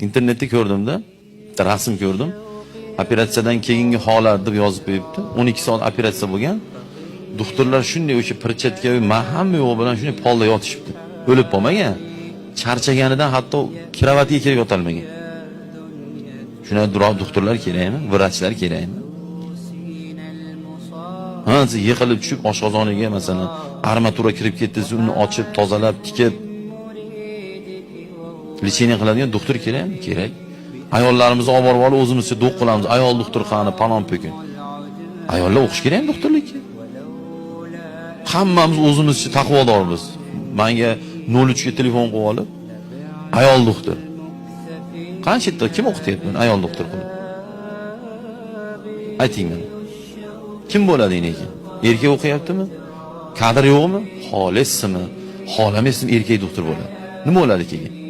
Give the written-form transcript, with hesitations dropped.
Internetda ko'rdimda, bitta rasm ko'rdim. Operatsiyadan keyingi holat deb yozib qo'yibdi. 12 soat operatsiya bo'lgan. Doktorlar shunday o'sha pirchatka hamma yo'q bilan shunday polda yotishibdi. O'lib qolmagan. Charchaganidan hatto kravatga kirib yotolmagan. Shunday doktorlar kerakmi? Vrachlar kerakmi? Ha, siz yiqilib tushib oshqozoniga masalan armatura kirib ketdi, siz uni ochib, tozalab, tikib лечение qiladigan doktor kerakmi? Kerak. Ayollarimizni olib borib olib o'zimizcha do'q qilamiz. Ayol doktor qani, palon po'kin. Ayollar o'qish kerakmi doktorlikka? Hammamiz o'zimizcha taqvodormiz. Menga 03 ga telefon qilib olib, ayol doktor. Qancha yerda kim o'qityapti buni ayol doktor qilib? Ayting mana. Kim bo'ladi lekin? Erkak o'qiyaptimi? Kadr yo'qmi? Xohlaysizmi? Xohlamaysizmi erkak doktor bo'ladi. Nima bo'ladi keyin?